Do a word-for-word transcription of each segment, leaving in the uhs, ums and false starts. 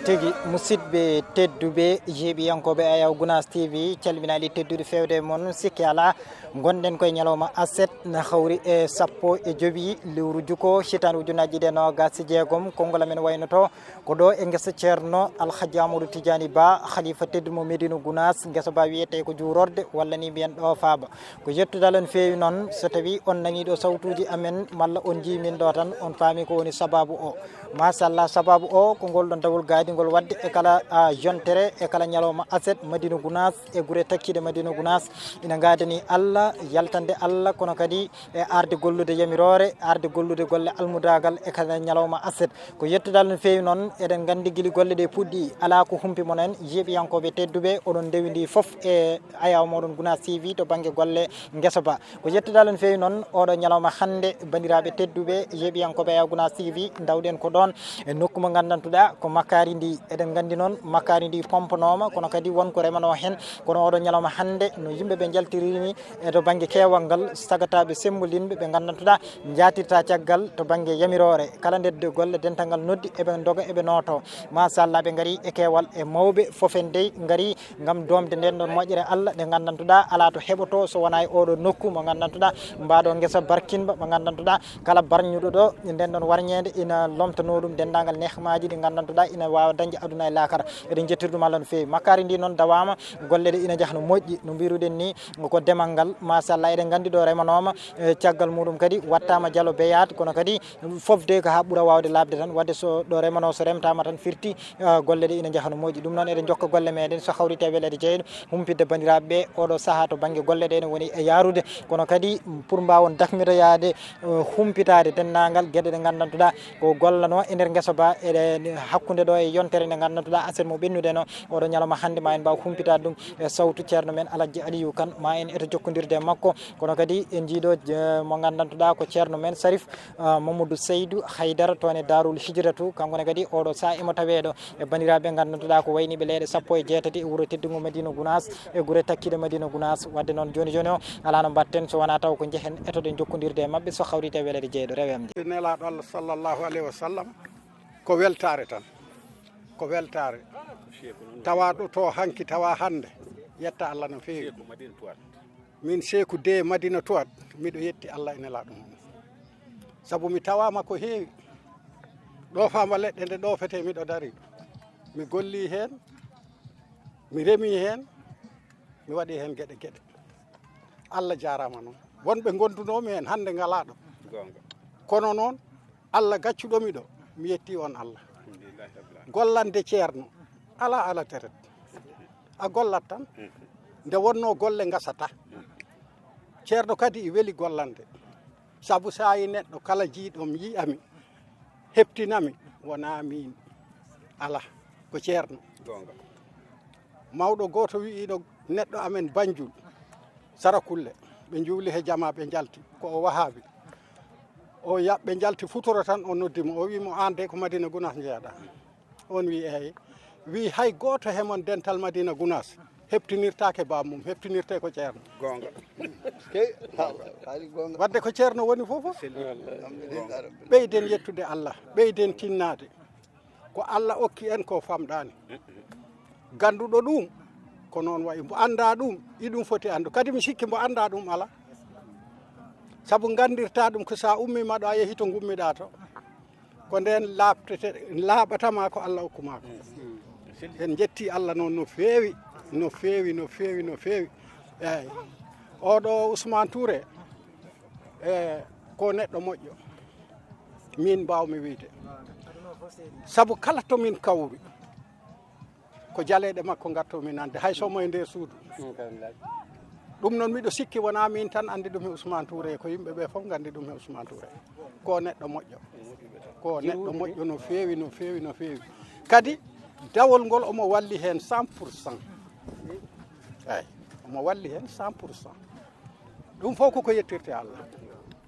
Tigi, musidɓe tedduɓe, yeeɓiyankooɓe Ayaw Gunaas T V, calminaali teddude feewde e mon. Sikke alaa, ngonɗen koye ñalawma aset, na hawri e sappo e jowi lewru juko, hitaande ujunnaaji ɗiɗi e noogaas e jeegom. Konngol amen waynoto ko ɗo e ngesa Ceerno Alhaji Amadou Tidiani Ba, halifa teddumo Medina Gunaas. Ngesa ba wiyetee ko juurorde, walla ni mbiyen ɗo faaba. Ko yettude Allah no feewi noon, so tawii on nanii ɗo sawtuuji amen, malla on njii min ɗo tan, on paami ko woni sabaabu o. Machallah, sabaabu o ko ngol ɗon dawol gaadi ngol waɗde e kala, a, yontere, e kala ñalawma aset, Madina Gunaas e gure takkiiɗe Madina Gunaas ina ngaadani Allah, yaltande Allah, kono kadi e arde gollude yamiroore, arde gollude golle almudaagal e kala ñalawma aset. Ko yettude Allah no feewi noon, eɗen nganndi gila golle ɗe puɗɗi, alaa ko humpi mon en, yeeɓiyankooɓe tedduɓe, oɗon ndewindii fof e Ayaw mooɗon Gunaas T V to bannge golle ngesa ba. Ko yettude Allah no feewi noon, oɗo ñalawma hannde, banndiraaɓe tedduɓe, yeeɓiyankooɓe Ayaw Gunaas T V, ndawɗen ko ɗoon e nokku mo nganndantuɗaa ko makkaari ndi. Eɗen nganndi noon makkaari ndi pompanooma, kono kadi won ko remanoo heen. Kono oɗo ñalawma hannde, no yimɓe ɓe njaltirini e to bannge keewal ngal, sagataaɓe sembolinɓe ɓe nganndantuɗaa njaatirta caggal to bannge yamiroore. Kala nde golle dental ngal noddi, eɓe ndoga, eɓe nooto. Machallah, ɓe ngari e keewal e mawɓe fof en dey ngari ngam doomde nden ɗon moƴƴere Allah nde nganndantuɗaa alaa to heɓoto so wonaa e oɗo nokku mo nganndantuɗaa, mbaɗo ngesa barkinba mo nganndantuɗaa, kala barñuɗo ɗo nden ɗon warñeende ina lomtanoo ɗum denndaangal nehmaaji ɗi nganndantuɗaa ina waawa dañde aduna e laakara. Eɗen njettiri ɗum Allah no feewi. Makkaari ndi noon dawaama, golle ɗe ina njaha no moƴƴi, no mbiruɗen ni, ko demal ngal, machallah, eɗen nganndi ɗo remanooma, e caggal muɗum kadi wattaama jalo beyaat, kono kadi fof de ko haa ɓura waawde laaɓde tan. Wadde so ɗo remanoo, so remtaama tan firti, ah, golle ɗe ina njaha no moƴƴi. Ɗum noon eɗen njokka golle meɗen so hawriti e weleede jeyɗo humpitde banndiraaɓe ɓe oɗo sahaa to bannge golle ɗe ene woni e yaarude. Kono kadi pour mbaawon dakmitoyaade, eh, humpitaade denndaangal geɗe ɗe nganndantuɗaa ko gollanoo e nder ngesa ba e ɗe, hakkunde ɗo e yontere nde nganndantuɗaa aset mo ɓennude no oɗo ñalawma hannde ma en mbaaw humpitaade ɗum e sawtu ceerno men Alhaji Aliou Kane, ma en eto jokkondirde e makko. Kono kadi en njiiɗo, eh, mo nganndantuɗaa ko ceerno men Sarif, ah, Mamadou Seydou Haydara toon e Daarul Hijratu, kanko ne kadi oɗo sahaa emo taweeɗo e banndiraaɓe nganndantuɗaa ko wayniiɓe leyɗe sappo e jeetati e wuro teddungo Madina Gunaas e gure takkiiɗe Madina Gunaas. Wadde noon jooni jooni o alaa no mbaɗten so wonaa taw ko njehen etoɗen jokkondirde e maɓɓe so hawriti e weleede jeyɗo rewe am nde. Nelaaɗo Allah sallallahu alayhi wa sallam, ko weltaare tan, ko weltaare. Tawa ɗo to hanki, tawa hannde, yetta Allah no feewi. Min Seeku de Madina Tuwat, miɗo yetti Allah e Nelaaɗo mum. Sabu mi tawaama ko heewi. Ɗo faama leɗɗe nde ɗofete miɗo dari. Mi golli heen, mi remi heen, mi waɗi heen geɗe geɗe. Allah jaaraama noon. Wonɓe ngondunoomi heen hannde ngalaa ɗo. Goonga. Kono noon, Allah gaccuɗo mi ɗo, mi yetti on Allah. Alhamdulillahi Rabbil Alamin. Gollande ceerno, alaa ala teret. A gollat tan. Nde wonnoo golle ngasata. Ceerno kadi i weli gollande. Sabu so a yi neɗɗo kala jiiɗo mi yi'ami, heptinami, wonaa miin. Alaa, ko ceerno. Goonga. Mawɗo gooto wi'iino neɗɗo amen Banjul, Sarakulle, ɓe njuuli he jamaa, ɓe njalti, ko o wahaabi. O ya-, ɓe njalti futuro tan, o noddi mo, o wi'i mo, "Aan de ko Madina Gunaas njeyaɗaa?" On wi'i, "Eey." Wi'i, "Hay gooto he mon dental Madina Gunaas heptinirtaake baaba mum, heptinirtee ko ceerno." Goonga. Kay, haali goonga. Wadde ko ceerno woni fof fof. Alhamdulillah Rabbil Alamin. Ɓeyden yettude Allah, ɓeyden tinnaade. Ko Allah okki en ko famɗaani. Gannduɗo ɗum, ko noon wayi. Mbo anndaa ɗum, iɗum foti anndu. Kadi mi sikki mbo anndaa ɗum alaa. Sabu nganndirtaa ɗum ko so a ummii ma ɗo, a yehii to ngummiɗaa to. Ko ndeen laaɓtete, laaɓata ma ko Allah okku ma ko. En njettii Allah noon no feewi, no feewi, no feewi, no feewi. Eey. Oɗo Ousmane Touré, e ko neɗɗo moƴƴo, min mbaawmi wiyde. Sabu kala to min kawri, ko jaleeɗe makko ngatto min nande, hay so omo e nder suudu. Ɗum noon, miɗo sikki wonaa min tan anndi ɗum e Ousmane Touré, ko yimɓe ɓe fof nganndi ɗum e Ousmane Touré. Ko neɗɗo moƴƴo. Ko neɗɗo moƴƴo no feewi, no feewi, no feewi. Kadi, dawol ngol omo walli heen cent pour cent. Eey, omo walli heen cent pour cent. Ɗum fof koko yettirte Allah.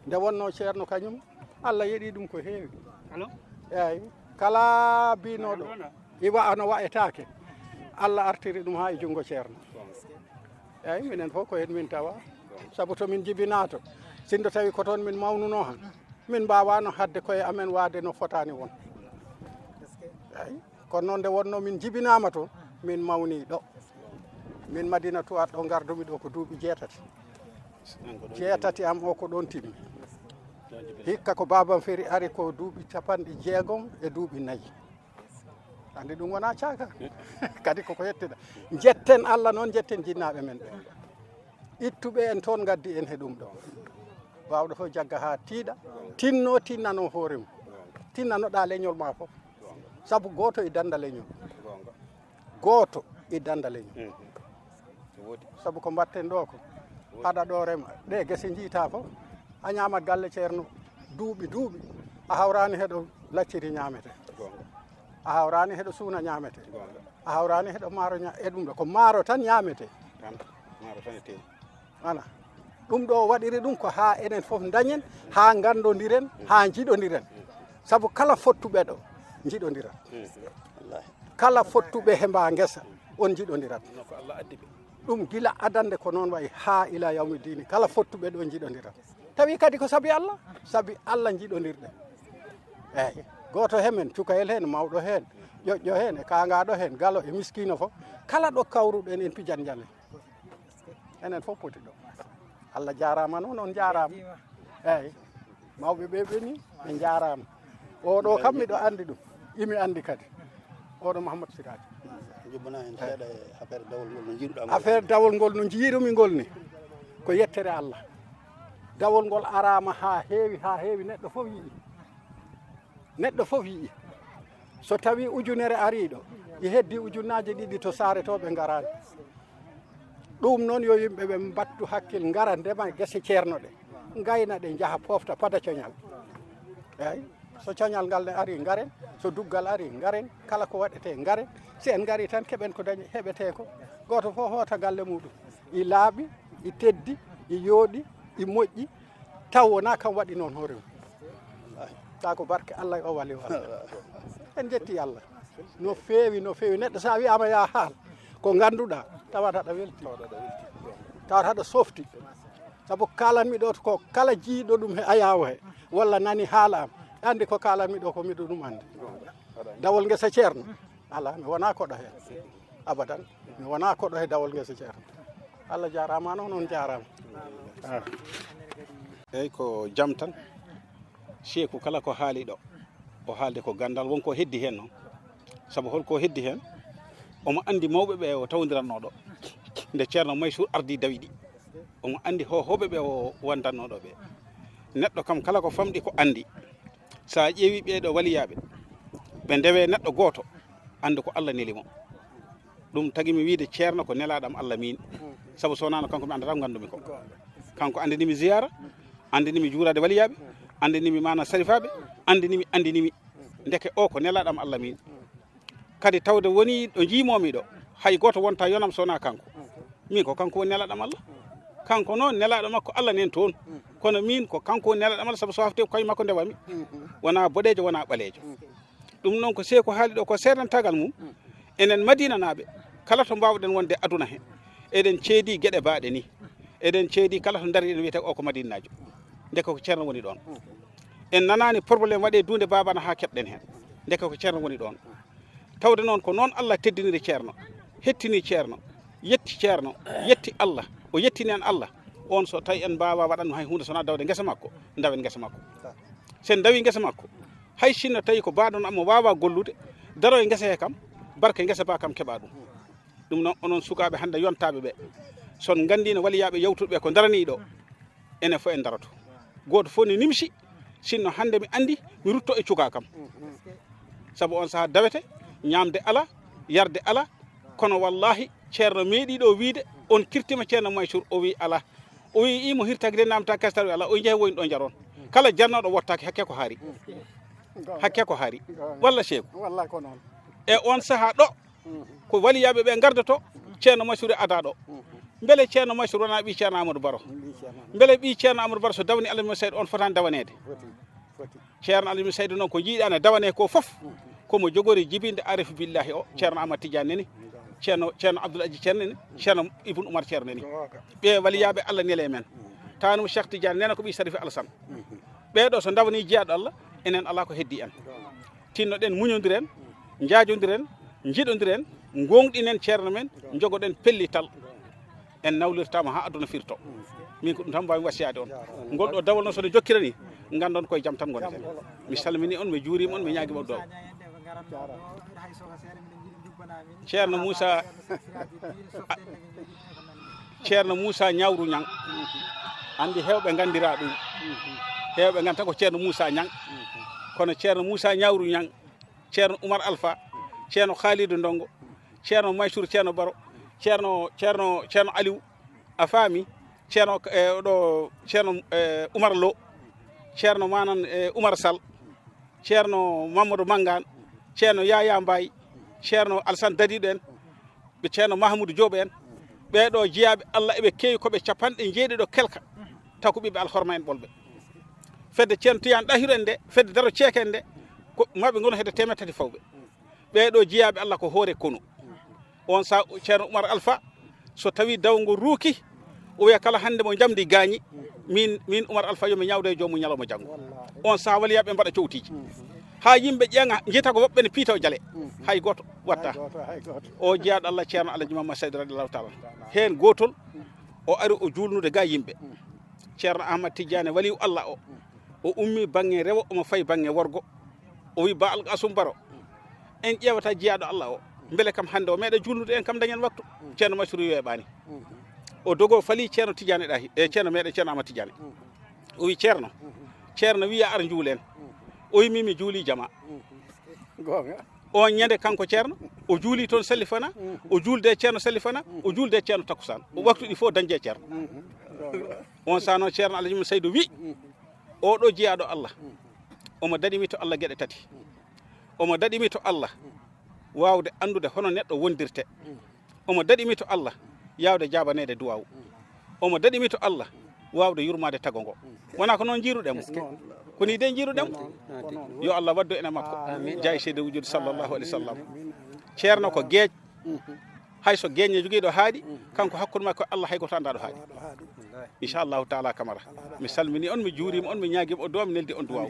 Nde wonnoo ceerno kañum, Allah yeɗii ɗum ko heewi. Allo? Eey, kala biinooɗo, allo, na? Iwa ano wa'etaake, Allah artiri ɗum haa e junngo ceerno. Eey, minen fof ko heen min tawa. Sabu to min njibinaa to, sinno tawi ko toon min mawnunoo han, min mbaawaano haɗde koye amen waade no fotaani won. Eey. Kono noon, nde wonnoo min njibinaama toon, min mawnii ɗo. Min Madina Tuwaat ɗo ngardumi ɗo ko duuɓi jeetati. Jeetati am o ko ɗoon timmi. Hikka ko Baaba Feri ari ko duuɓi capanɗe jeegom e duuɓi nayi. Anndi ɗum wonaa caaka. Kadi koko yettude. Njetten Allah noon, njetten jinnaaɓe men ɓe. Ittuɓe en toon, ngaddi en he ɗum ɗo. Baawɗo fof jagga haa tiiɗa, tinno, tinnano hoore mum. Tinnanoɗaa leñol ma fof. Sabu gooto e dannda leñol. Gooto e dannda leñol. Sabu ko mbaɗten ɗo ko, haɗa ɗo rema, ɗe gese njiytaa fof, a ñaamat galle ceerno duuɓi, duuɓi, a hawraani heɗo lacciri ñaamete. A hawraani heɗo suuna ñaamete. A hawraani heɗo maaro ña-, e ɗum ɗo. Ko maaro tan ñaamete. Tan, maaro tan e teewu. Ana. Ɗum ɗo waɗiri ɗum ko haa enen fof ndañen, haa nganndondiren, haa njiɗondiren. Sabu kala fottuɓe ɗo, njiɗondirat. Wallaahi. Kala fottuɓe he mba ngesa, on njiɗondirat. No ko Allah addi ɓe. Ɗum gila adannde ko noon wayi haa ila yawmi diini, kala fottuɓe ɗo njiɗondirat. Tawi kadi ko sabi Allah, sabi Allah njiɗondirɗe. Eeyi, gooto he men, cukayel heen, mawɗo heen, ƴoƴƴo heen, e kaangaaɗo heen, galo e miskiino fof, kala ɗo kawruɗen en pijan njale. Enen fof poti ɗo. Allah jaaraama noon, on njaaraama. Eeyi, mawɓe ɓe ɓe ni, ɓe njaaraama. Oɗo kam miɗo anndi ɗum, imi anndi kadi. Oɗo Mouhamadou Siraji. Jubbana en seeɗa e affaire dawol ngol no njiiruɗaa ngol. Affaire dawol ngol no njiirumi ngol ni, ko yettere Allah. Dawol ngol araama haa heewi, haa heewi, neɗɗo fof yi'i. Neɗɗo fof yi'i. So tawii ujunere ariiɗo, e heddi ujunnaaje ɗiɗi to saare to ɓe ngaraani. Ɗum noon yo yimɓe ɓe mbattu hakkil, ngara ndema gese ceerno ɗe, ngayna ɗe, njaha poofta pada coñal. Eeyi, so coñal ngal ne ari, ngaren, so duggal ari, ngaren, kala ko waɗetee, ngaren. Si en ngarii tan, keɓen ko dañi, heɓetee ko. Gooto fof hoota galle muɗum. I laaɓi, i teddi, i yooɗi, i moƴƴi, taw wonaa kam waɗi noon hoore mum. Taa ko barke Allah o wali o Allah. En njetti Allah. No feewi, no feewi. Neɗɗo so a wiyaama yaa haal, ko ngannduɗaa, tawata aɗa welti. Tawata aɗa softi. Sabu kaalanmi ɗo ko kala jiiɗo ɗum he ayaawo he, walla nani haala am, anndi ko kaalanmi ɗo ko miɗo ɗum anndi. Dawol ngesa ceerno, alaa, mi wonaa koɗo heen. Abadan, mi wonaa koɗo he dawol ngesa ceerno. Allah jaaraama noon, on njaaraama. Ah. Eeyi, ko jam tan. Seeku kala ko haali ɗo, o haalde ko ganndal, won ko heddi heen noon. Sabu hol ko heddi heen? Omo anndi mawɓe ɓe o tawndirannoo ɗo. Nde Ceerno Mansuur ardii dawi ɗi, omo anndi hoohooɓe ɓe o wondannoo ɗo ɓe. Neɗɗo kam kala ko famɗi ko anndi. So a ƴeewi ɓee ɗo waliyaaɓe, ɓe ndewe neɗɗo gooto, anndu ko Allah neli mo. Ɗum tagi mi wiide Ceerno ko nelaaɗo am Allah miin. Sabu so wonaano kanko mi anndataa ko nganndumi ko. Kanko anndini mi ziyaara, anndini mi juuraade waliyaaɓe, anndini mi maana sarifaaɓe, anndini mi, anndini mi. Ndeke o ko nelaaɗo am Allah miin. Kadi tawde woni ɗo njiimoomi ɗo, hay gooto wonta yonam so wonaa kanko. Min ko kanko woni nelaaɗo am Allah. Kanko noon nelaaɗo makko Allah nen toon. Kono min ko kanko woni nelaaɗo am Allah, sabu so hafte ko kañum makko ndewami. Wonaa boɗeejo, wonaa ɓaleejo. Ɗum noon ko seeku haali ɗo ko seedantaagal mum. Enen Madinanaaɓe, kala to mbaawɗen wonde aduna he, eɗen ceedi geɗe baaɗe ni. Eɗen ceedi kala to ndariɗen wiyete o ko Madinaajo. Ndeke ko Ceerno woni ɗoon. En nanaani problème waɗe duunde baabana haa keɓɗen heen. Ndeke ko Ceerno woni ɗoon. Tawde noon ko noon Allah teddiniri Ceerno, hettini Ceerno, yetti Ceerno, yetti Allah, o yettini en Allah. On so tawi en mbaawa waɗan hay huunde so wonaa dawde ngesa makko, ndawen ngesa makko. So en ndawi ngesa makko, hay sinno tawi ko baaɗono am mo waawa gollude, daro e ngesa he kam, barke ngesa ba kam keɓa ɗum. Ɗum noon onon sukaaɓe hannde yontaaɓe ɓe, so on nganndino waliyaaɓe yawtuɓe ɓe ko ndaranii ɗo, enen fof en daroto. Gooto fof ne nimsi, sinno hannde mi anndi mi rutto e cukaa kam. Sabu on sahaa dawete, ñaamde alaa, yarde alaa, kono wallaahi Ceerno meeɗii ɗo wiyde, on kirtima Ceerno Mansuur, o wii alaa. O wii imo hirtaki de naamta kastar, wi alaa, o jeehe woyni ɗo njaron. Kala jarnooɗo wottaaki hakke ko haari. Hakke ko haari. Walla seeku. Wallaahi ko noon. E on sahaa ɗo, ko waliyaaɓe ɓe ngardoto, Ceerno Mansuur ada ɗo. Mbele Ceerno Mansuur wonaa ɓii Ceerno Amadou Baro? Mbele ɓii Ceerno Amadou Baro so dawni Alhaji Saydu on fotaani dawaneede? Foti, foti. Ceerno Alhaji Saydu noon ko jiiɗaane dawane ko fof, komo jogori jibinde Arif Billahi o, Ceerno Ahmad Tidiane neni, Ceerno, Ceerno Abdoul Aziz Ceerno neni, Ceerno Ibn Umar Ceerno neni. Ɓe waliyaaɓe Allah nele men. Tanum Cheikh Tidiane nena ko ɓii Sarifi Alassane. Ɓee ɗo so dawni jiyaaɗo Allah, enen alaa ko heddi en. Tinnoɗen, muñondiren, Njaajondiren, njiɗondiren, ngoongɗinen ceerno men, njogoɗen pellital. En nawlirtaama haa aduna firto. Min ko ɗum tan mbaawmi wasiyaade on. Ngol ɗo dawol noon so nde jokkirani, nganndon koye jam tan ngoneten. Mi salmini on, mi juuriima on, mi ñaagiima on duwaaw. Ceerno Moussa, Ceerno Moussa Ñawru Ñang, anndi heewɓe nganndiraa ɗum. Heewɓe ngannta ko Ceerno Moussa Ñang. Kono Ceerno Moussa Ñawru Ñang, Ceerno Oumar Alpha, Ceerno Khalidou Ndongo, Ceerno Mansour, Ceerno Baro, Ceerno, Ceerno, Ceerno Aliou, a faami? Ceerno, eh, ɗo, Ceerno, eh, Oumar Lo, Ceerno Manan, eh, Oumar Sall, Ceerno Mamadou Mangane, Ceerno Yaya Mbaye, Ceerno Alassane Dadiɗo en, ɓe Ceerno Mahamoudou Diop en, ɓee ɗo jiyaaɓe Allah eɓe keewi, ko ɓe capanɗe njeeɗiɗo kelka, taw ko ɓiɓɓe alhorma en ɓolɓe. Fedde Ceerno Tijaan Ɗahiru en nde, fedde Daro Ceeke en nde, ko maɓe ngonu hedde teemedde tati fawɓe. Ɓee ɗo jiyaaɓe Allah ko hoore konu. On sa Ceerno Oumar Alpha, so tawi dawngo ruuki, o wiya kala hannde mo njamndi gaañi, min, min Oumar Alpha yo mi ñaawdo e joomum ñalawma janngo. On sa waliyaaɓe mbaɗa cowtiiji. Haa yimɓe ƴeeŋa, njiyta ko woɓɓe ne piita o jale. Hay gooto watta. Hay gooto, hay gooto. O jiyaaɗo Allah Ceerno Alhaji Mamma Saydu radiyallahu taala. Heen gootol, o ari o juulnude ga yimɓe. Ceerno Ahmad Tidiane waliyu Allah o, o ummi baŋŋe rewo, omo fayi baŋŋe worgo. O wi Ba Alkasum Baro, en ƴeewata jiyaaɗo Allah o. Mbele kam hannde o meeɗa juulnude en kam dañen waktu. Ceerno Masuru weeɓaani. O dogo fali Ceerno Tidiane Ɗahi, e Ceerno meeɗen Ceerno Ahmad Tidiane. O wi Ceerno, Ceerno wiya ar njuulen. O wi min mi juuli jama. Goonga. On ñande kanko Ceerno, o juuli toon Salifana, o juulde Ceerno Salifana, o juulde Ceerno Takkusaan. O waktu ɗi fof dañde Ceerno. On sa noon Ceerno Alhaji Mum Saydu wi, oɗo jiyaaɗo Allah, omo daɗimi to Allah geɗe tati. Omo daɗimi to Allah waawde anndude hono neɗɗo wondirte. Omo daɗimi to Allah yaawde jaabaneede duwaaw. Omo daɗimi to Allah waawde yurmaade tago ngo. Wonaa ko noon njiiruɗen mo? Ko nii de njiiruɗen mo. Yo Allah waddu ene makko. Jaayi seydi wujudi sallallahu alaihi wasallam. Ceerno ko geej. Hay so geeñe jogiiɗo haaɗi, kanko hakkunde makko e Allah hay gooto anndaa ɗo haaɗi. Inchallahu taala Kamara. Mi salmini on, mi juuriima on, mi ñaagiima on duwaaw, mi neldi on duwaaw.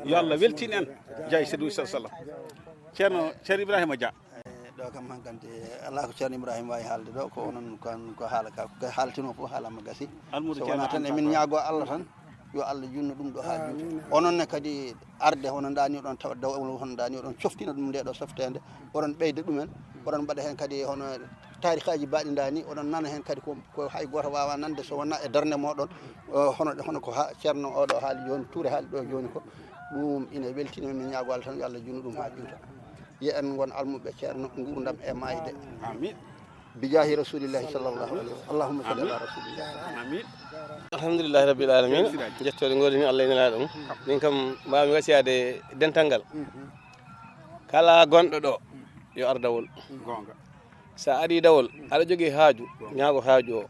Yo Allah weltin en. Jaayi seydi wujudi sallallahu alaihi wasallam. Ceerno, Ceerno Ibrahima Dia. Eh, ɗo kam hankadi, alaa ko Ceerno Ibrahima waawi haalde ɗo, ko onon kan, ko haala ka, ko haaltinoo fof haalama gasi. Almuudo So wonaa Ceerno tan Anta emin Ba. Ñaagoo Allah tan, yo Allah junnu ɗum ɗo haa juuta. Onon ne kadi arde hono ndani oɗon tawa daw hono ndani oɗon coftina ɗum nde ɗo softeende, oɗon ɓeyda ɗumen, oɗon mbaɗa heen kadi hono taarikaaji baɗi ndani, oɗon nana heen kadi ko, ko hay gooto waawa nande so wonaa e darnde mooɗon, eh, hono, hono ko ha-, Ceerno oɗo haali jooni, Tuure haali ɗo jooni ko. Ɗum ina weltina, min ñaagoo Allah tan yo Allah junnu ɗum haa juuta. Yo en ngon almuɓe Ceerno, nguurndam e maayde. Amin. Bijaahi Rasulillahi sallallahu alaihi wa sallam. Allahumma salli ala Rasulillah. Amin. Alhamdulillahi rabbil alamin. Jettooɗe ngoodini Allah e Nelaaɗo mum. Min kam mbaawmi wasiyaade dental ngal. Kala gonɗo ɗo, yo ar dawol. Goonga. So a arii dawol, aɗa jogii haaju, ñaago haaju o.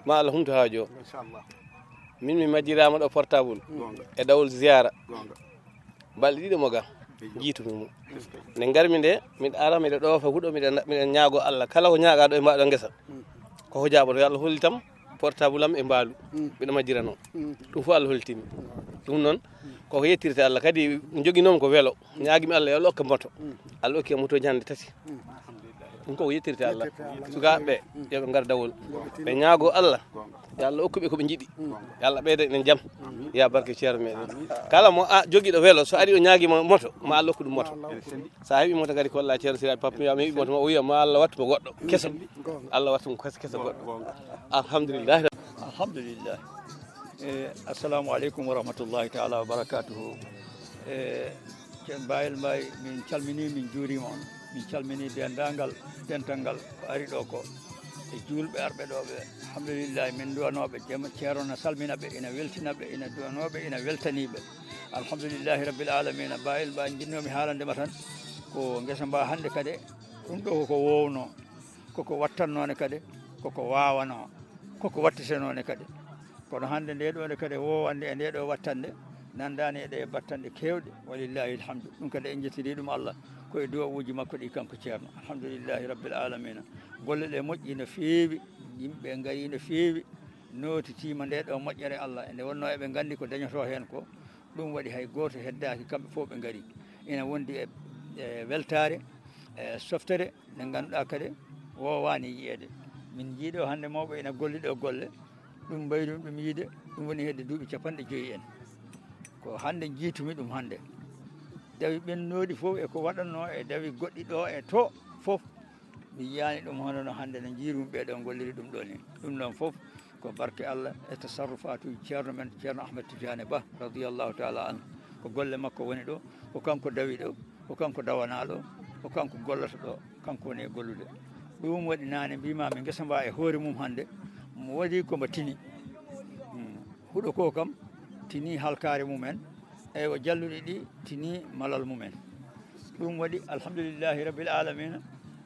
Ma Allah humtu haaju o. Inchallah. Min mi majjiraama ɗo portable. Goonga. E dawol ziyara. Goonga. Balɗe ɗiɗo mo ga, jiitumi mo. Nde ngarmi nde, miɗo ara, miɗo ɗoofa huɗo, miɗo na-, miɗo ñaago Allah. Kala ko ñaagaa ɗo e mbaɗo ngesa, ko ko jaaboto, yo Allah hollitam portable am e mbaalu. Miɗo majjirano. Ɗum fof Allah hollitimi. Ɗum noon, koko yettirte Allah. Kadi joginoomi ko welo. Ñaagimi Allah, yo Allah okke moto. Allah okki moto ñande tati. Ɗum koko yettirte Allah. Sukaaɓe ɓe, yo ɓe ngar dawol. Ɓe ñaago Allah. Yo Allah okku ɓe ko ɓe njiɗi. Yo Allah ɓeyda enen jam. Ya barke Ceerno meɗen. Kala mo a jogiiɗo welo, so ari o ñaagima moto, ma Allah okku ɗum moto. Sa heɓi moto kadi ko Allah Ceerno Siraaji Papa, mi heɓi moto ma, o wiya ma Allah wattu mo goɗɗo keso. Allah wattu mo keso, keso goɗɗo. Alhamdulillah. Alhamdulillah. Eh, assalamu aleykum wa rahmatullahi taala wa barakatuhu. Eh, Ceerno Bayel Mbaye, min calmini, min juurima on. Min calmini dendagal, dental ngal ko ari ɗo ko. E juulɓe arɓe ɗo ɓe. Alhamdulillahi, min duwanooɓe jam, Ceerno na salmina ɓe, ina weltina ɓe, ina duwanooɓe, ina weltani ɓe. Alhamdulillahi rabbil alamina. Bayel Mbaye, jinnomi haalande ma tan, ko ngesa mba hannde kadi, ɗum ɗo koko wowno, koko wattanno ne kadi, koko wawano, koko wattiteno ne kadi. Kono hannde nde ɗo nde kadi wowande e nde ɗo wattande, nandani e ɗe battanɗe kewɗe, walillahi alhamdu. Ɗum kadi en jettiri ɗum Allah, ko e duwawuji makko ɗi kanko Ceerno. Alhamdulillahi rabbil alamina. Golle ɗe moƴƴi no feewi, yimɓe ngari no feewi, notitima nde ɗo moƴƴere Allah. E nde wonno eɓe nganndi ko dañoto heen ko, ɗum waɗi hay gooto heddaaki, kamɓe fof ɓe ngari. Ina wondi e, e weltaare, e softere nde ngannduɗaa kadi woowaani yiyeede. Min njii ɗo hannde mawɓe ina golli ɗo golle, ɗum mbayrum ɗum yiide, ɗum woni hedde duuɓi capanɗe joyi en. Ko hannde njiitumi ɗum hannde. Dawi ɓennooɗi fof e ko waɗatnoo e dawi goɗɗi ɗo e to fof, mi yiyaani ɗum hono no hannde no njiirumi ɓee ɗo ngolliri ɗum ɗo ni. Ɗum ɗon fof ko barke Allah e tasarrufaatuuji ceerno men, Ceerno Ahmed Tidiane Ba, radiyallahu taala anhu. Ko golle makko woni ɗo, ko kanko dawi ɗo, ko kanko dawanaa ɗo, ko kanko gollata ɗo, kanko woni e gollude. Ɗum waɗi naane mbima mi ngesa mba e hoore mum hannde, mo waɗi ko mba tini. Hmm. Huɗo ko kam tini halkaare mumen, eywa, jalluɗi ɗi tini malal mumen. Ɗum waɗi, alhamdulillahi rabbil alamina,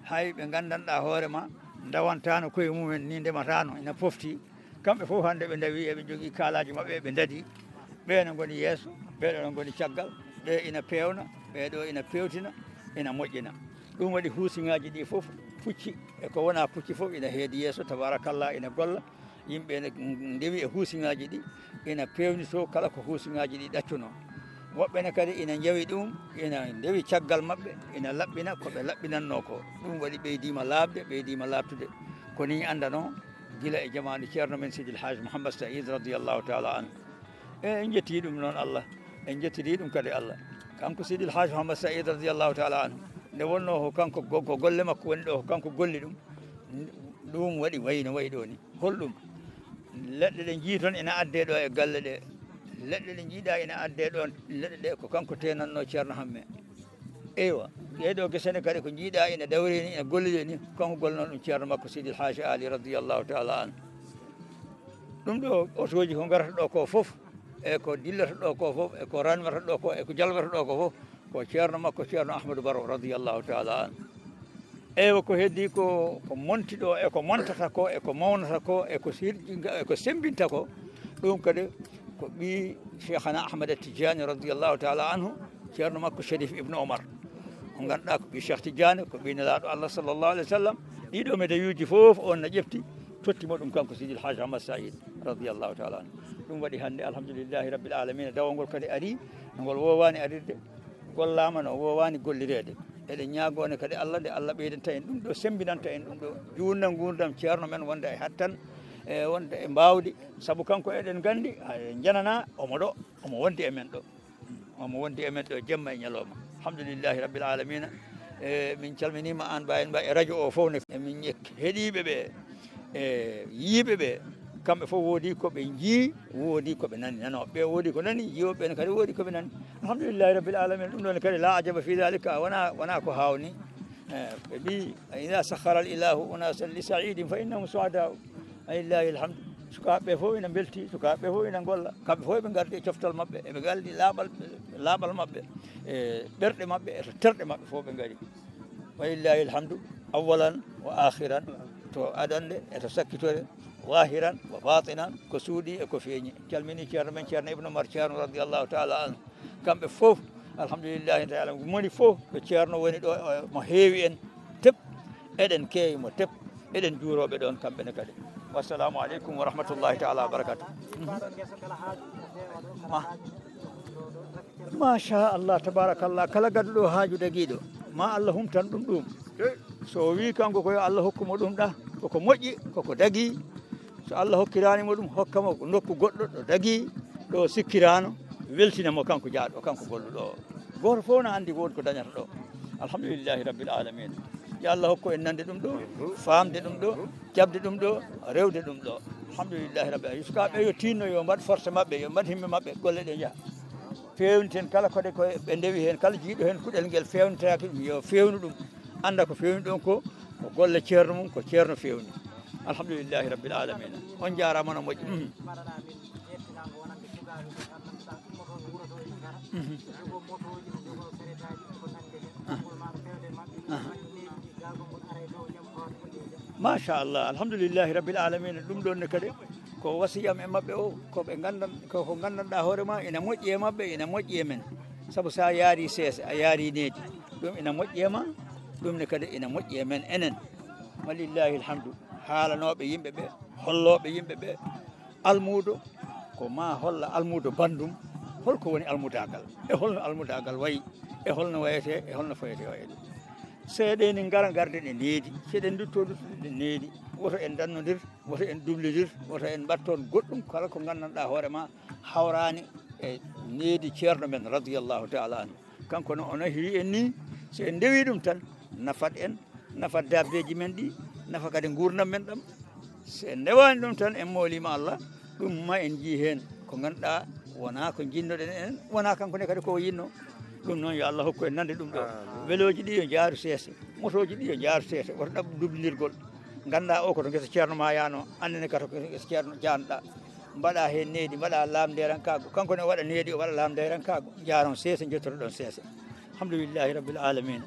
hay ɓe nganndanɗaa hoore ma, ndawantano koye mumen ni, ndematano, ina pofti. Kamɓe fof hannde ɓe ndawi, eɓe njogii kaalaaji maɓɓe, eɓe ndadi. Ɓee no ngoni yeeso, ɓee ɗo no ngoni caggal, ɓee ina peewna, ɓee ɗo ina peewtina, ina moƴƴina. Ɗum waɗi huusiŋaaji ɗi fof, pucci e ko wonaa pucci fof ina heedi yeeso, tabarakallah, ina golla. Yimɓe ene ndewi e huusiŋaaji ɗi, ina peewnitoo kala ko huusiŋaaji ɗi ɗaccunoo. Woɓɓe ne kadi ina njawi ɗum, ina ndewi caggal maɓɓe, ina laɓɓina ko ɓe laɓɓinannoo ko. Ɗum waɗi ɓeydiima laaɓde, ɓeydiima laaɓtude. Ko nii anndanoo gila e jamaanu Ceerno men Sidil Haaj Mouhammad Saïd radiyallahu taala anhu. E en njettii ɗum noon Allah, en njettirii ɗum kadi Allah. Kanko Sidil Haaj Mouhammad Saïd radiyallahu taala anhu, nde wonnoo ko kanko go-, ko golle makko woni ɗo, ko kanko golli ɗum, ɗum waɗi wayi no wayi ɗo ni. Holɗum? Leɗɗe ɗe njii toon ina addee ɗo e galle ɗe. Leɗɗe ɗe njiiɗaa ina addee ɗoon, leɗɗe ɗe ko kanko teenatnoo Ceerno Hamme. Eywa, ɗee ɗo gese ne kadi ko njiiɗaa ina dawri ni, ina golli ni, kanko gollanoo ɗum Ceerno makko Sidil Haaji Ali radiyallahu taala anhu. Ɗum ɗo otooji ko ngarata ɗo ko fof, e ko dillata ɗo ko fof, e ko ranwata ɗo ko, e ko jalbata ɗo ko fof, ko Ceerno makko Ceerno Ahmadou Baro radiyallahu taala anhu. Eywa, ko heddii ko, ko monti ɗo, e ko montata ko, e ko mawnata ko, e ko sirji-, e ko semmbinta ko, ɗum kadi ko ɓii Cheikhana Ahmad Tidiane radiyallahu taala anhu, Ceerno makko Cherif Ibnu Omar. Mo ngannduɗaa ko ɓii Cheikh Tidiane, ko ɓii Nelaaɗo Allah sallallahu alayhi wa sallam. Ɗiɗo medayuuji fof on na ƴefti, totti mo ɗum kanko Sidil Haaj Ahmad Saïd radiyallahu taala anhu. Ɗum waɗi hannde, alhamdulillahi rabbil alamina, dawol ngol kadi arii, ngol woowaani arirde. Gollaama no woowaani gollireede. Eɗen ñaagoone kadi Allah, nde Allah ɓeydanta en ɗum ɗo, semmbinanta en ɗum ɗo, juutna nguurndam Ceerno men wonda e hattan, e wonda e mbaawdi, sabu kanko eɗen nganndi, eɗen njananaa, omo ɗo, omo wondi e men ɗo. Omo wondi e men ɗo jemma e ñalawma. Alhamdulillahi rabbil alamina. E min calminiima aan Baye Mbaye e radio o fof ne. E min heɗiiɓe ɓe. E yiiɓe ɓe, kamɓe fof woodi ko ɓe njii, woodi ko ɓe nani. Nanooɓe ɓe woodi ko nani, yiiɓe ɓe ne kadi woodi ko ɓe nani. Alhamdulillahi rabbil alamin. Ɗum ɗon kadi la ajaba fi dalika, wona, wona ko hawni. E, ɓe mbi, "Ida sakhara al ilahu unasan li saidin fa innahum suadau." Alillahi alhamdu. Sukaaɓe ɓe fof ina mbelti, sukaaɓe ɓe fof ina ngolla. Kamɓe fof eɓe ngardi e coftal maɓɓe, eɓe ngaldi laaɓal, laaɓal maɓɓe, e ɓerɗe maɓɓe, e to terɗe maɓɓe fof ɓe ngari. Walillahi alhamdu, awwalan wa akhiran, to adannde e to sakkitore, zahiran wa batinan, ko suuɗi e ko feeñi. Calmini Ceerno men, Ceerno Ibnu Umar Ceerno radiyallahu taala anhu. Kamɓe fof, alhamdulillahi taala, moni fof ko Ceerno woni ɗo, o, mo heewi en tep, eɗen keewi mo tep, eɗen juurooɓe ɗon kamɓe ne kadi. Wassalamu aleykum wa rahmatullahi taala wa barakatuh. Ma-, Machallah, tabarakallah, kala gadduɗo haaju dagiiɗo, ma Allah humtan ɗum ɗum. So o wii kanko ko yo Allah hokku mo ɗum ɗa, koko moƴƴi, koko dagii. So Allah hokkiraani mo ɗum, hokka mo nokku goɗɗo ɗo dagii, ɗo sikkiraano, weltina mo kanko jaaɗo, kanko golluɗo o. Gooto fof na anndi woodi ko dañata ɗo. Alhamdulillahi rabbil alamin. Yo Allah hokku en nande ɗum ɗo, faamde ɗum ɗo, jaɓde ɗum ɗo, rewde ɗum ɗo. Alhamdulillahi rabbil alamin. Sukaaɓe yo tinno, yo mbaɗ force maɓɓe, yo mbaɗ himme maɓɓe, golle ɗe njaha. Feewniten kala ko ɗe ko ɓe ndewi heen, kala jiiɗo heen kuɗel ngel feewnitaaki ɗum, yo feewnu ɗum. Annda ko feewni ɗon ko, ko golle ceerno mum, ko ceerno feewni. Alhamdulillahi rabbil alamin. On jaaraama no moƴƴi. Mhm. Mhm. Ah. Ah. Machallah, alhamdulillahi rabbil alamin. Ɗum ɗon ne kadi ko wasiyam e maɓɓe o, ko ɓe nganndan-, ko, ko nganndanɗaa hoore ma ina moƴƴi e maɓɓe, ina moƴƴi e men. Sabu so a yaari seese, a yaari needi, ɗum ina moƴƴi e ma, ɗum ne kadi ina moƴƴi e men enen. Walillahi alhamdu. Haalanooɓe yimɓe ɓe, hollooɓe yimɓe ɓe, almuudo ko ma holla almuudo banndum, holko woni almudaagal e holno almudaagal wayi. e holno wayetee, e holno foyetee wayeede. So eɗen ngara ngarde ɗe needi, so eɗen ndutto nduttude ɗe needi, woto en dannodir, woto en dublidir, woto en mbatton goɗɗum kala ko nganndanɗaa hoore ma hawraani e needi ceerno men radiyallahu taala anhu. Kanko no o nahiri en ni, so en ndewi ɗum tan, nafat en, nafat dabbeji men ɗi, nafa kadi ngurdam men ɗam. So en ndewani ɗum tan, en moolima Allah, ɗum ma en jii heen ko ngannduɗaa wonaa ko jinnoɗen en, wonaa kanko ne kadi ko o yinno. Ɗum noon yo Allah hokku en nande ɗum ɗo. Amin. Welooji ɗi yo njaaru seese, motooji ɗi yo njaaru seese, woto ɗaɓɓu dublindirgol. Ngannduɗaa o ko to ngesa ceerno ma yaano, annene ka to ngesa ceerno jaanɗa. Mbaɗa heen needi, mbaɗa laamndeerankaagu. Kanko ne o waɗa needi, o waɗa laamndeerankaagu. Njaaron seese, njettotoɗon seese. Alhamdulillahi rabbil alamina.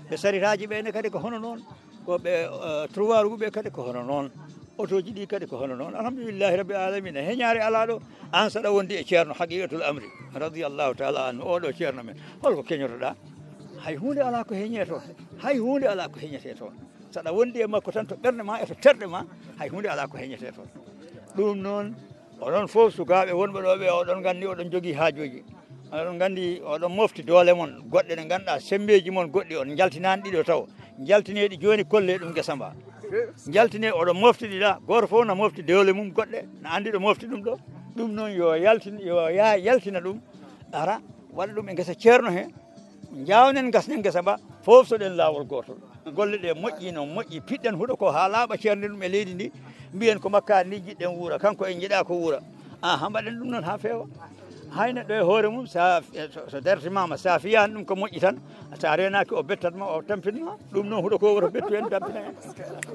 Ɓe saritaaji ɓe ne kadi ko hono noon, ko ɓe, eh, trois roues ɓe kadi ko hono noon, otooji ɗi kadi ko hono noon. Alhamdulillahi rabbil alamina. Heñaare alaa ɗo, aan saɗa wondi e ceerno haqiqatul amri, radiyallahu taala anhu, oɗo ceerno men. Holko keñotoɗaa? Hay huunde alaa ko heñee toon. Hay huunde alaa ko heñetee toon. Saɗa wondi e makko tan to ɓernde ma e to terɗe ma, hay huunde alaa ko heñetee toon. Ɗum noon, oɗon fof sukaaɓe wonɓe ɗo ɓe, oɗon nganndi oɗon jogii haajuuji. Oɗon nganndi oɗon mofti doole mon, goɗɗe ɗe ngannduɗaa semmbeeji mon goɗɗi on njaltinaani ɗiɗo taw. Njaltinee ɗi jooni, kolle ɗum ngesa mba. Njaltinee, oɗon mofti ɗi ɗa, gooto fof na mofti doole mum goɗɗe, na anndi ɗo mofti ɗum ɗo. Ɗum noon yo yaltin, yo ya-, yaltina ɗum, ara, waɗa ɗum e ngesa ceerno he. Njawnen ngasnen ngesa mba, fof so ɗen laawol gootol. Golle ɗe moƴƴi no moƴƴi, piɗɗen huɗo ko haa laaɓa, ceernden ɗum e leydi ndi, mbiyen ko makkaari ndi njiɗɗen wuura, kanko en njiɗaa ko wuura. Aha, mbaɗen ɗum noon haa feewa. Hay neɗɗo e hoore mum, sa, so, so dartimaama, sa fiyaani ɗum ko moƴƴi tan, sa reenaaki o bettat ma, o tampin ma, ɗum noon huɗo ko woto bettu en, tampina en.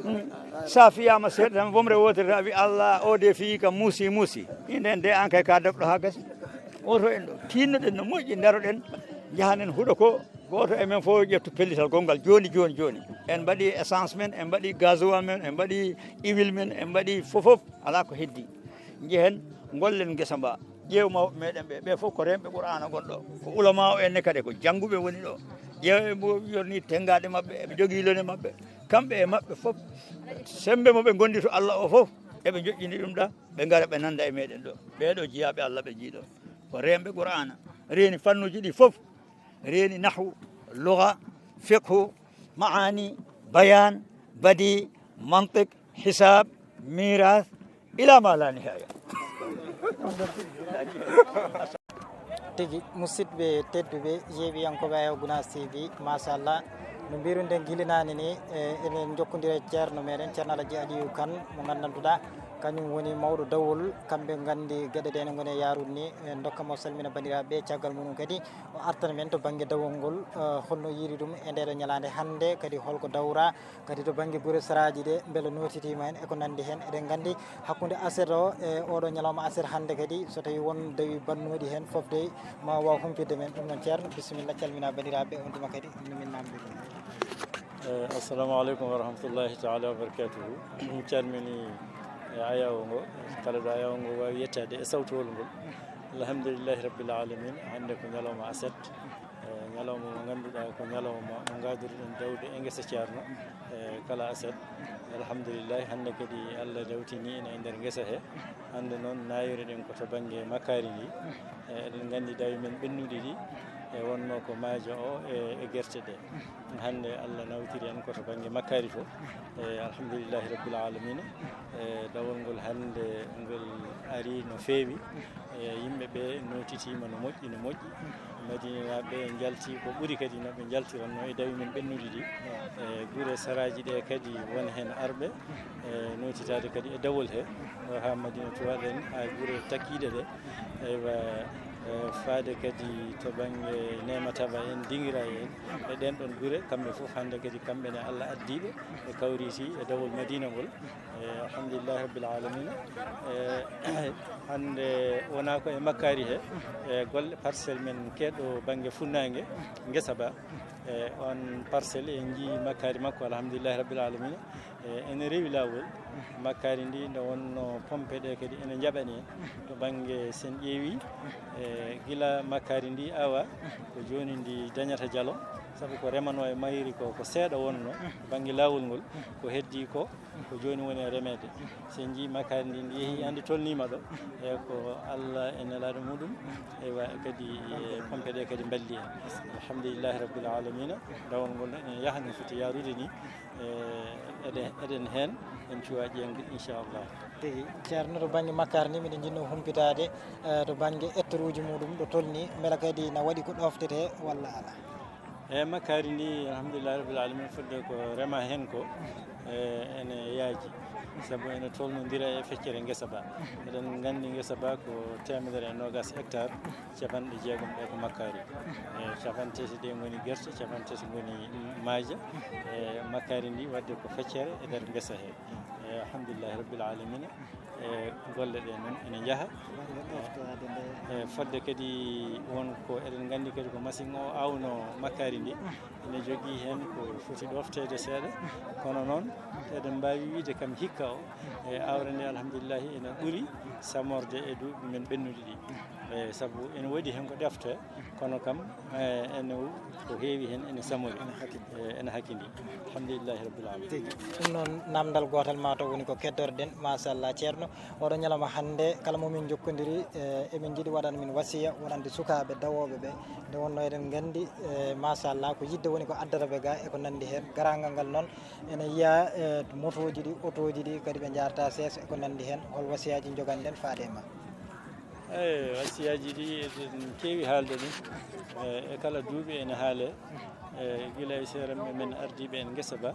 Hmm. Sa fiyaama seeɗa tan, womre wootere tan, a wi, "Allah, o de fii kam muusi, muusi." Inde en de, aan kay ka daɓɗo haa gasi. Oto en ɗo, tinnoɗen no moƴƴi, ndaroɗen, njahanen huɗo ko, gooto e men fof ƴettu pellital gonngal jooni, jooni, jooni. En mbaɗi essence men, en mbaɗi gasoil men, en mbaɗi huile men, en mbaɗi fof, fof, alaa ko heddi. Njehen, ngollen ngesa mba, ƴeew mawɓe meɗen ɓe, ɓe fof ko renɓe Qur'aana gonɗo, ko ulama o en ne kadi ko jannguɓe woni ɗo. Ƴeew ɓe mbo yorni tenngaade maɓɓe, eɓe jogii lone maɓɓe. Kamɓe e maɓɓe fof, semmbe mo ɓe ngondi to Allah o fof, eɓe njoƴƴini ɗum ɗa, ɓe ngara ɓe nannda e meɗen ɗo. Ɓee ɗo jiyaaɓe Allah ɓe jiiɗo. Ko renɓe Qur'aana, reeni fannuuji ɗi fof, reeni nahwu, lugha, fiqhu, ma'ani, bayan, badi, mantiq, hisab, miras, ila ma la nihaya. Tigi, musidɓe tedduɓe, yeeɓiyankooɓe Ayaw Gunaas T V, machallah, no mbiruɗen gila naane ni, e, eɗen njokkondira e ceerno meɗen, Ceerno Alaji Aliyu Kan, mo nganndanduɗaa, kañum woni mawɗo dawol, kamɓe nganndi geɗe ɗe no ngoni e yaarude ni, e, ndokka mo salmina banndiraaɓe, caggal mum kadi o artana men to bannge dawol ngol, e, holno yiiri ɗum e ndeɗo ñalaande hannde, kadi holko dawra, kadi to bannge gure saraaji ɗe, mbele nootitiima heen e ko nanndi heen. Eɗen nganndi hakkunde aset o e oɗo ñalawma aset hannde kadi, so tawi won dawi bannooɗi heen fof dey, ma waaw humpitde men. Ɗum noon, ceerno, bisimilla, calmina banndiraaɓe, on tuma kadi no min namdi ɗum. Eh, assalamu aleykum wa rahmatullahi taala wa barakatuhu. Min calmini, eh, ayawo ngo, kala ɗo ayawo ngo waawi yettaade e sawtowol ngol. Alhamdulillahi rabbil alamin, hannde ko ñalawma aset. Eh, ñalawma mo ngannduɗaa ko ñalawma mo ngaadoriɗen dawde e ngesa ceerno, eh, kala aset. Alhamdulillahi, hannde kadi Allah dawtini ina e nder ngesa he. Hannde noon, naayoriɗen ko to bannge makkaari ndi. Eh, eɗen nganndi dawi men ɓennuɗi ɗi, e wonno ko maaje o e, e gerte ɗe. Hannde Allah nawtiri en ko to bannge makkaari to. E, alhamdulillahi rabbil alamina. E, dawol ngol hannde ngol ari no feewi. E, yimɓe ɓe nootitiima no moƴƴi, no moƴƴi. Madinaaɓe njalti ko ɓuri kadi no ɓe njaltiranno e dawi men ɓennuɗi ɗi. E, gure saraaji ɗe kadi won heen arɓe, e, nootitaade kadi e dawol he. Ɗo haa Madinatu waɗen haa gure takkiiɗe ɗe. Eywa, e, faade kadi to bannge Neema Taba en, Dingira en, e ɗeen ɗoon gure, kamɓe fof hannde kadi kamɓe ne Allah addiiɓe, ɓe kawriti e dawol Madina ngol. E, alhamdulillahi rabbil alamina. E, hannde wonaa ko e makkaari he, e, golle parcelle men keeɗo bannge funnaange, ngesa ba. E, on parcelle en njii makkaari makko, alhamdulillahi rabbil alamina. E, ene rewi laawol. Makkaari ndi nde wonno pompe ɗe kadi ene njaɓani en. To bannge sen ƴeewi, e, gila makkaari ndi awa, ko jooni ndi dañata jalo, sabu ko remano e mayri ko, ko seeɗa wonno, bannge laawol ngol, ko heddi ko, Ko jooni woni e remeede. So en njii makkaari ndi, ndi yehi hannde tolniima ɗo, e ko Allah e nelaaɗo muɗum, eywa, kadi, e pompe ɗe kadi mballi en. Alhamdulillahi Rabbil Alamina, dawol ngol ene yaha no foti yaarude ni, e eɗen, eɗen heen, en cuwaa ƴeeŋde, inchallah. Tigi, Ceerno, to bannge makkaari ndi, miɗen njiɗno humpitaade, e, to bannge hectare uji muɗum, ɗo tolni, mbela kadi na waɗi ko ɗoftete walla alaa? E makkaari ndi, alhamdulillahi rabbil alamin, fodde ko rema heen ko, e, ene yaaji, sabu ene tolnondira e feccere ngesa ba. Eɗen nganndi ngesa ba ko teemedere e noogas hectare, capanɗe jeegom ɗe ko makkaari. E, capanɗe tati ɗe ngoni gerte, capanɗe tati ngoni maaja. E makkaari ndi waɗde ko feccere e nder ngesa he. E, alhamdulillahi rabbil alamina. E golle ɗe noon ene njaha. E fodde kadi won ko eɗen nganndi kadi ko machine o awno makkaari ndi. Ene jogii heen ko foti ɗofteede seeɗa. Kono noon eɗen mbaawi wiyde kam hikka o, e awre nde alhamdulillahi ene ɓuri samorde e duuɓi men ɓennuɗi ɗi. E sabu ene woodi heen ko ɗefte, kono kam, e, ene w-, ko heewi heen ene samori. Ene hakkindi. E, ene hakkindi. Alhamdulillahi rabbil alamin. Tigi. Ɗum noon, namdal gootal ma taw woni ko keddorɗen, machallah, Ceerno. Oɗo ñalawma hannde, kala mo min njokkondiri, e, emin njiɗi waɗan min wasiya wonande sukaaɓe dawooɓe ɓe. Nde wonno eɗen nganndi, e, machallah, ko yiɗde woni ko addata ɓe ga e ko nanndi heen. Garaangal ngal noon ene yiya, e, motooji ɗi, otooji ɗi, kadi ɓe njaarta seeso e ko nanndi heen. Hol wasiyaaji njoganɗen faade e ma? Eey, wasiyaaji ɗi eɗen keewi haalde ɗum. E, e kala duuɓi ene haalee. E, gila e seeranɓe men ardiiɓe en ngesa ba,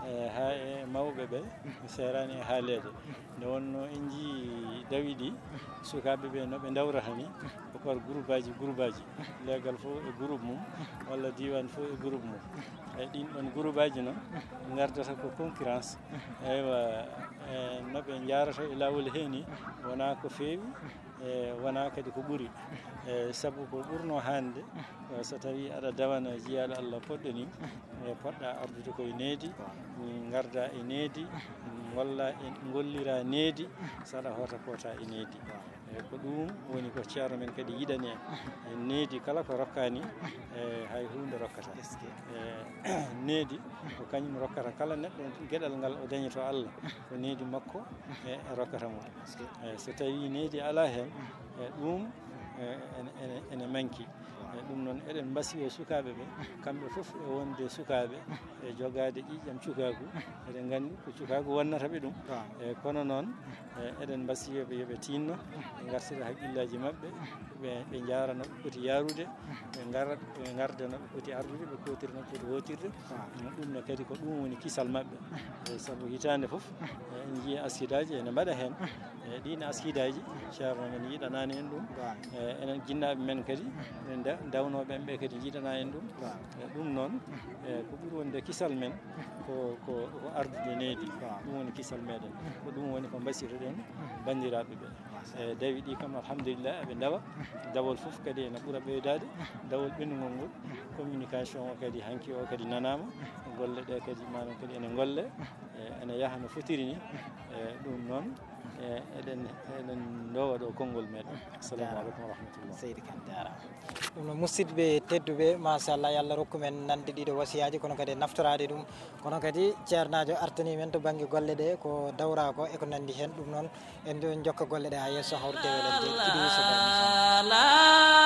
e, haa e mawɓe ɓe, seeraani e haaleede. Nde wonnoo en njii dawi ɗi, sukaaɓe ɓe no ɓe ndawrata ni, ko par groupeaaji, groupeaaji. Leegal fof e groupe mum, walla diiwaan fof e groupe mum. E ɗiin ɗoon groupeaaji noon, ngardata ko concurrence. Eywa, e no ɓe njaarata e laawol hee ni, wonaa ko feewi, e wonaa kadi ko ɓuri. E sabu ko ɓurnoo hannde, e so tawii aɗa dawana jiyaaɗo Allah poɗɗo ni, e poɗɗa ardude ko e needi, ngarda e needi, ngolla e, ngollira needi, so aɗa hoota koota e needi. E ko ɗum woni ko Ceerno men kadi yiɗani en. E needi kala ko rokkaani, e hay huunde rokkata. E needi ko kañum rokkata kala neɗɗo geɗal ngal o dañi to Allah, ko needi makko, e, e rokkata mo. E, so tawii needi alaa heen, e, ɗum, e, ene, ene, ene manki. E, ɗum noon eɗen mbasiyo sukaaɓe ɓe, kamɓe fof e wonde sukaaɓe, e jogaade ƴiiƴam cukaagu. Eɗen nganndi ko cukaagu wonnata ɓe ɗum. E, kono noon, e, eɗen mbasiyo ɓe yo ɓe tiinno, ɓe ngartira haqqillaaji maɓɓe, ɓe, ɓe njaara no ɓe poti yaarude, ɓe ngar-, ɓe ngarda no ɓe poti ardude, ɓe kootira no ɓe poti hootirde. Ɗum ne kadi ko ɗum woni kisal maɓɓe. E, sabu hitaande fof, e, en njiyii askidaaji ene mbaɗa heen. E, ɗiin askidaaji, Ceerno men yiɗanaani en ɗum. E, enen jinnaaɓe men kadi, ɓe nda-, dawnooɓe en ɓe kadi njiɗanaa en ɗum. E, ɗum noon, e, ko ɓuri wonde kisal men, ko, ko, ko ardude needi. Ɗum woni kisal meɗen. Ko ɗum woni ko mbasiytoɗen banndiraaɓe ɓe. E, dawi ɗi kam, alhamdulillah, eɓe ndawa. Dawol fof kadi ene ɓura ɓeydaade. Dawol ɓennugol ngol, communication o kadi, hanki o kadi nanaama. Golle ɗe kadi, maanaam kadi ene ngolle. E, ene yaha no fotiri ni. E, ɗum noon, e, eɗen, eɗen ndowa ɗo konngol meɗen. Assalamu aleykum wa rahmatullah. Seydi Kane, jaaraama. Ɗum no musidɓe tedduɓe, machallah, yo Allah rokku men nande ɗiɗo wasiyaaji, kono kadi e naftoraade ɗum. Kono kadi ceernaajo artanii men to bannge golle ɗe, ko dawra ko e ko nanndi heen. Ɗum noon, en jokka golle ɗe haa yeeso, hawru dewel en de Idrissa Ba, machallah.